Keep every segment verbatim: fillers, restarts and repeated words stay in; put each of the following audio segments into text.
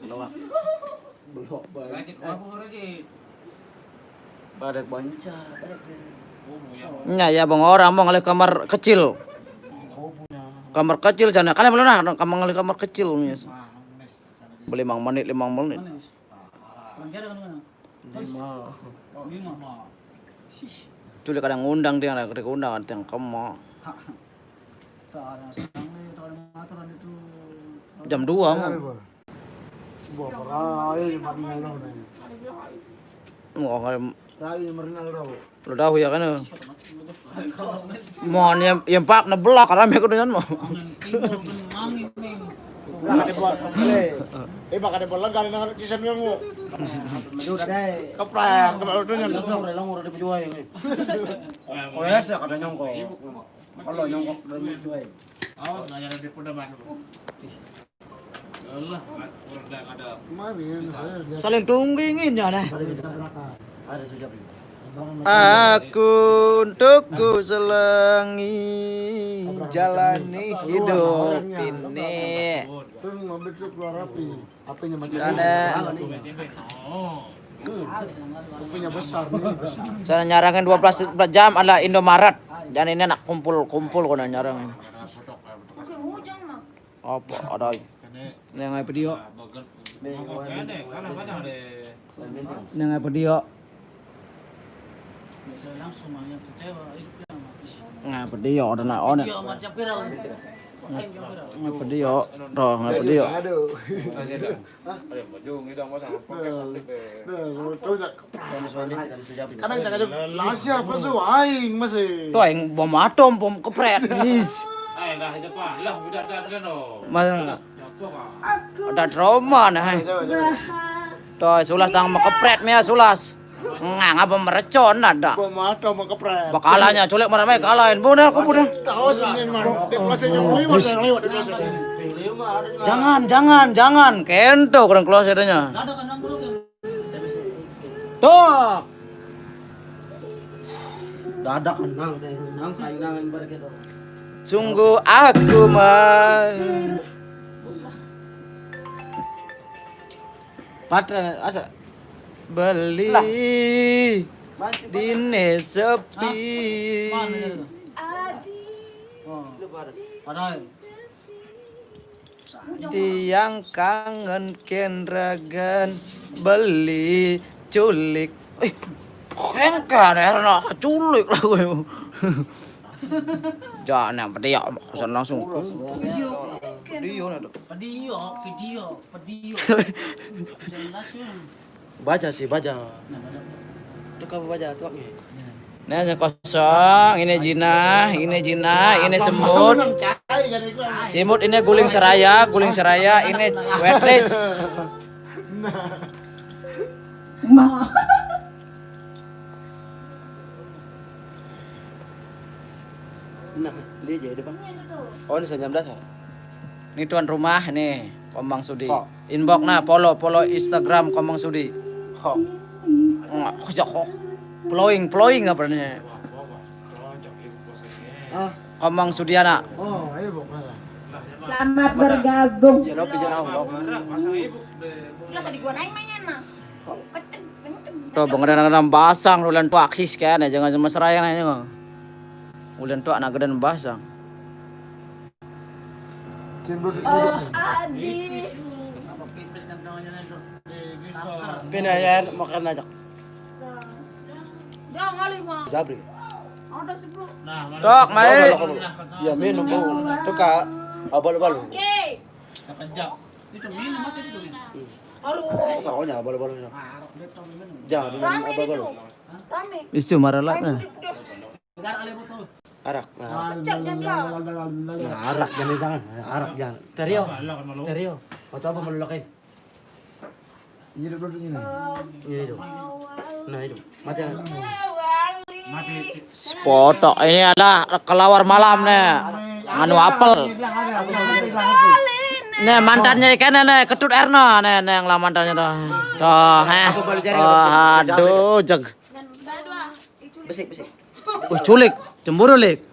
Belok. Belok, Bang. Rajin, mabuk, rajin. Pada banca, pada. Nya, ya, Bang, orang mau ngalih kamar kecil. Kamar kecil sana. Kalian belum nah, kamar ngalih kamar kecil, mis. Beli limang menit, limang menit. Lima. Culik kadang undang dia, kadang undang, ada yang kema. Jam dua, Mang. Wah, kalau lo tahu ya kan. Mon yang, yang pak nebelak karena aku dengan mau. Lah, ada buat, eh, eh, bak ada buat lega dengan kisan kamu. Kepret, kepret itu nya. Udah, udah, udah, udah, udah, udah. Oh, ya, saya kada nyongkok. Kalau nyongkok, udah, udah, udah. Awas, nggak ada di Polda Banten. Saling tunggu inginnya, nah. Aku untukku selengi jalani hidup ini. Sana. Sana nyarangin dua belas jam ala Indomaret. Dan ini anak kumpul-kumpul kono nyarangin. Apa ada? Nang apa dia? Nang apa dia? Ngapa dia? Ada nak, ada. Ngapa dia? Roh, ngapa dia? Kadang jangan aja. Lah, siapa sih? Aing masih. Tuh, aing bom atom, bom kepret. Is. Ayo, dah, aja, Pak. Lah, udah, dah, dah, no. Mas, siapa, Pak? Ada trauma, nah. Ayo, coba, coba. Tuh, sulas tang mau kepret, mia sulas. Nggak, ngapa merecon ada? Bom atom mau kepret. Bakalanya, culik marah, mai kalahin. Bunuh, aku bunuh. Tahu sih, ini, man. Di kelas yang lewat, yang lewat, di kelas. Jangan, jangan, jangan. Kento, kurang kelas adanya. Tok. Dadak nang, nang, nang, nang, ibarat gitu. Sungguh aku mah. Patra, asa. Beli. Lah. Dine sepi. Hah? Mana dia tuh? Oh. Padahal. Tiang kangen kenragan beli culik. Eh, kengkan Erna culik lah gue. Jangan yang pediak, pesan langsung. Video, video, video. Video, video, video. Langsung. Baca sih, baca. Nah, baca. Itu kamu baca tuaknya. Nah, yang kosong, ini jinah, ini jinah, ini semut. Semut ini guling seraya, guling seraya, ini wetris. Nah, dia jadi depan. Oh, ini senyum dasar. Ini tuan rumah nih, Komang Sudi. Kok? Inbox nah, follow, follow Instagram Komang Sudi. Kok? Nggak, kok, kok. Following, following apa nih? Ah. Komang Sudiana. Oh, ayo, Bu, malah. Selamat bergabung. Ya, lo pijen aku, lo. Jelas tadi gua naik mainan mah. Keceng, kenceng. Tuh, pengedan-kedan basang, ulan tuak sis kan, ya, jangan cuma seraya nanya. Ulan tuak nak gedan basang. Oh, Adi. Pinayan, makan aja. Jangan kali mah. Jabri. Ada sepuluh. Tok, mai. Ya, minum, Bu. Tuh, Kak. Abal-abal. Oke. Sekejap. Itu minum masih itu minum. Aduh. Soalnya abal-abal minum. Jangan minum abal-abal. Rame. Isu marah lah. Arak. Nah. Nah, arak jangan, jangan. Arak jangan. Terio. Terio. Atau apa mau lu lakuin? Ini duduk ini. Ini duduk. Nah, itu. Mati. Sepotok ini ada kelawar malam nih. Anu apel. Nih mantannya ikan nih, Ketut Erna nih, nih yang mantannya tuh. Tuh, eh. Tuh, aduh, jeg. Besik, besik. Uh, culik, cemburu, Lik.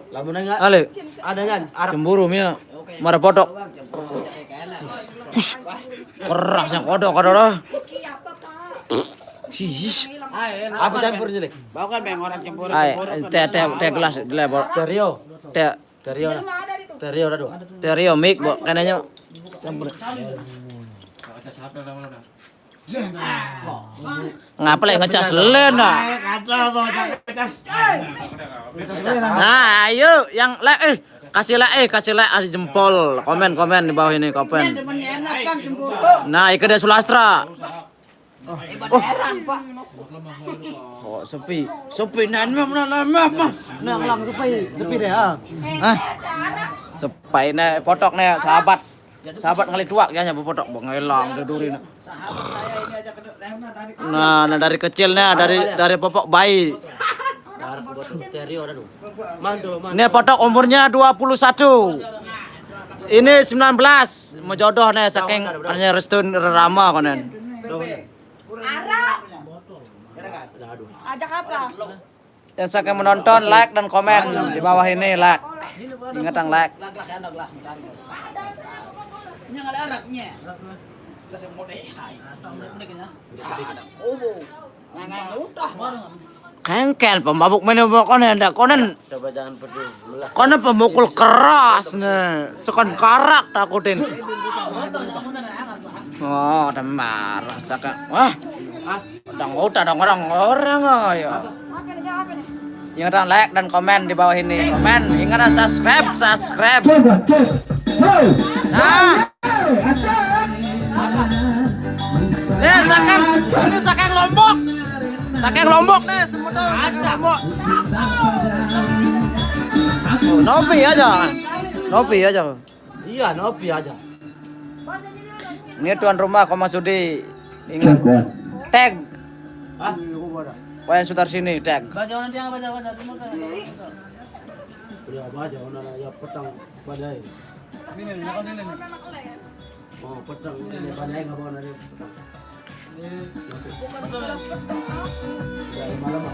Lamun enggak. Ale. Ada kan? Arah. Cemburu, Mia. Oke, Mara potok. Push. Keras yang kodok, kodok. Sis. Aku campur aja deh. Bawa kan, Bang, orang campur. Ay, campur. Teh, teh, teh gelas, gelas, Bor. Terio. Teh. Terio. Terio dah, Dok. Terio mic, Bor. Kayaknya. Campur. Ngapa lagi ngecas len, nah? Nah, ayo yang like, eh, kasih like, eh, kasih like, kasih jempol, komen, komen di bawah ini, komen. Nah, Ike Sulastra. Oh, sepi, sepi, nah, nah, nah, nah, nah, nah, sepi, sepi deh, ah. Hah? Sepi nih, potok nih, sahabat. Sahabat ngali tuak, ya, nyapu potok, bang, ngelang, duduri, nah. Nah, nah, dari kecil, nah, dari, dari popok bayi. Ini potok umurnya dua puluh satu. Ini sembilan belas. Mau jodoh nih, saking hanya restu rerama konen. Ajak apa? Yang saking menonton, like dan komen di bawah ini, like. Ingat yang like. Kengken pemabuk mana mau konen, ndak konen. Coba jangan peduli. Konen pemukul keras nih. Sekon karak takutin. Oh, ada marah, saka. Wah. Dong, udah dong, orang-orang ayo. Ingat like dan komen di bawah ini. Komen, ingat subscribe, subscribe. Coba, coba. Nah. Nih, saking, ini saking Lombok. Saking Lombok nih, semua tuh saking Lombok. Nopi aja. Nopi aja. Iya, Nopi aja. Ini tuan rumah, Koma Sudi. Ingat. Tag. Hah? Wayan Sutar sini, tag. Baca orang dia, baca, baca, semua kan. Udah baca, orang ya petang badai. Ini, ini, ini. Oh, petang ini badai, nggak mau nanya petang. Udah lama-lama.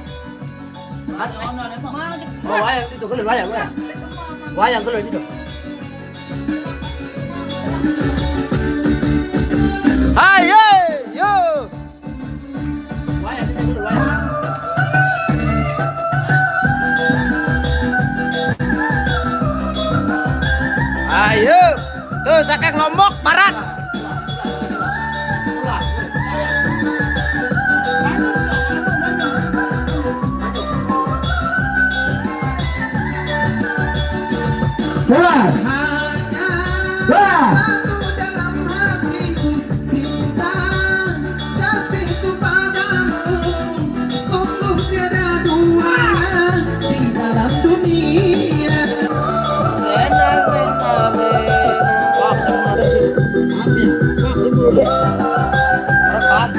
Oh, wayang itu, kalau wayang, wayang. Wayang kalau itu. Hai, yo, yo. Ayo. Tuh, saking Lombok Barat. Pulang. Wah. Cinta kasihku padamu, sungguh tiada duanya di dalam dunia. Rekam,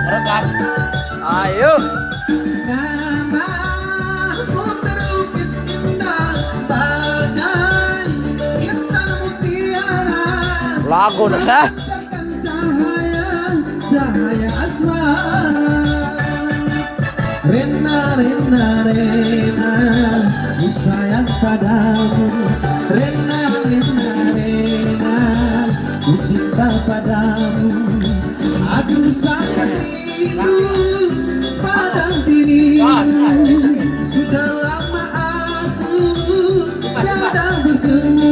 rekam. Ayo. Gambarmu terlukis indah bagai kristal mutiara. Lagu dah. Cahaya, cahaya asmara. Rena, Rena, Rena, ku sayang padamu. Rena, Rena, Rena, ku cinta padamu. Aduh, sayang, rindu pada dirimu. Sudah lama aku tiada bertemu.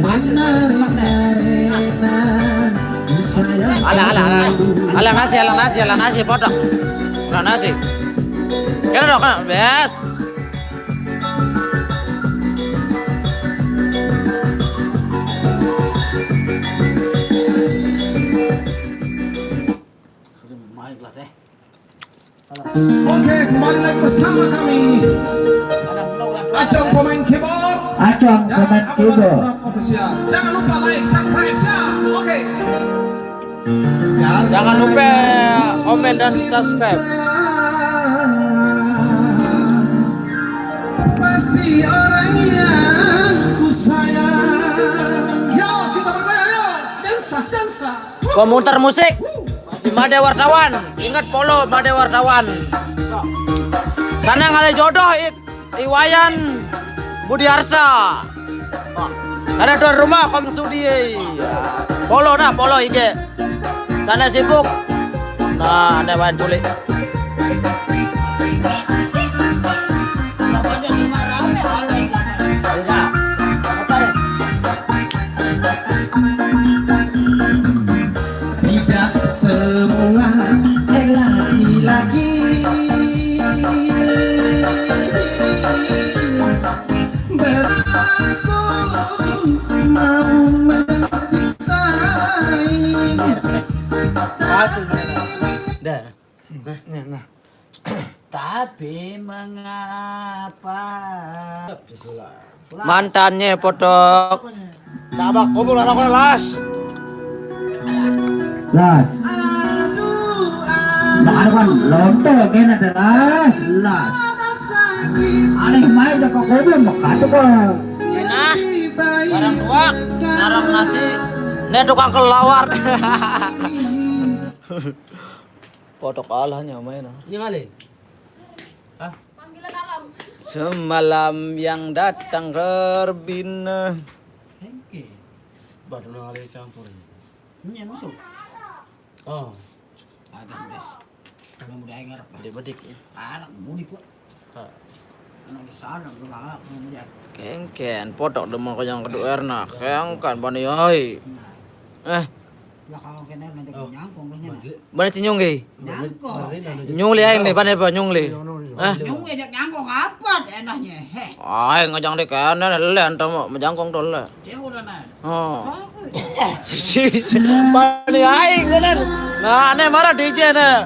Mana Rena, Rena, ku sayang. Alah, alah, alah. Alah nasi, alah nasi, alah nasi, potong. Alah nasi. Kena dong, kena. Yes. Oke, kembali lagi bersama kami. Acong pemain keyboard. Acong pemain keyboard. Official. Jangan lupa like, subscribe, share. Oke. Jangan lupa komen dan subscribe. Pasti orang yang ku sayang. Yo, kita bergoyang, yo. Dansa, dansa. Komuter musik di Made Wartawan. Ingat follow Made Wartawan. Sana ngalih jodoh, ik. Iwayan Budiarsa. Ada tuan rumah, Kom Sudi. Polo nah, polo I G. Sana sibuk. Nah, ada main tulik. Tidak semua laki-laki berlaku mau mencintai. Dah. Nah, nah, nah. Tapi mengapa? Mantannya potok. Coba kubur anak las. Las. Aduh, aduh. Lawan lontong enak deh, las. Las. Aneh main dah kok goblok, mak kata kok. Enak. Barang dua, narang nasi. Nih tukang kelawar. Potok alahnya main. Yang ada? Hah? Semalam yang datang Rerbina. Hengke. Baru nang ada campur. Ini yang masuk. Oh. Ada deh. Kalau udah ngarep. Dia bedik ya. Anak mudik kok. Ha. Anak di sana, belum anak mudik. Kengken, potok demen kau yang kedua erna. Kengken, bani ai. Nah. Eh. Lah kalau kena nanti nyangkung, kayaknya. Bani cinyung ge. Nyangkung. Nyung li aing nih, bani apa nyung li? Hah? Nyung ajak nyangkung apa enaknya? Heh. Aing ngajang deh kene, le antam mau menjangkung tuh le. Dia udah naik. Oh. Sisi, bani aing bener. Nah, ini marah D J nih.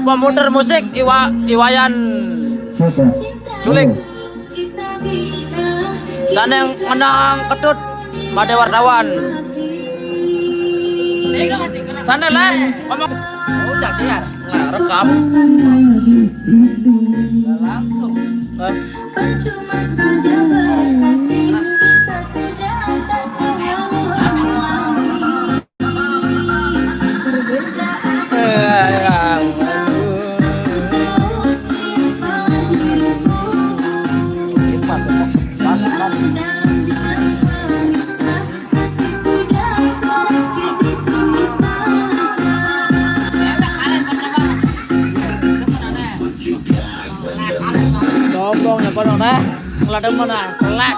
Pemuter musik Iwa, Iwayan. Culik. Sana yang menang ketut pada wartawan. Sana lah, ngomong. Udah biar. Nah, rekam. Langsung. Eh. Percuma saja berkasih, tak sedang tak sayang lagi. Berbeza. Eh, ya. Dalam jurang pemisah, kasih sudah berakhir di sini saja. Sombong ya, Bang, nah. Ngeladem mana? Telat.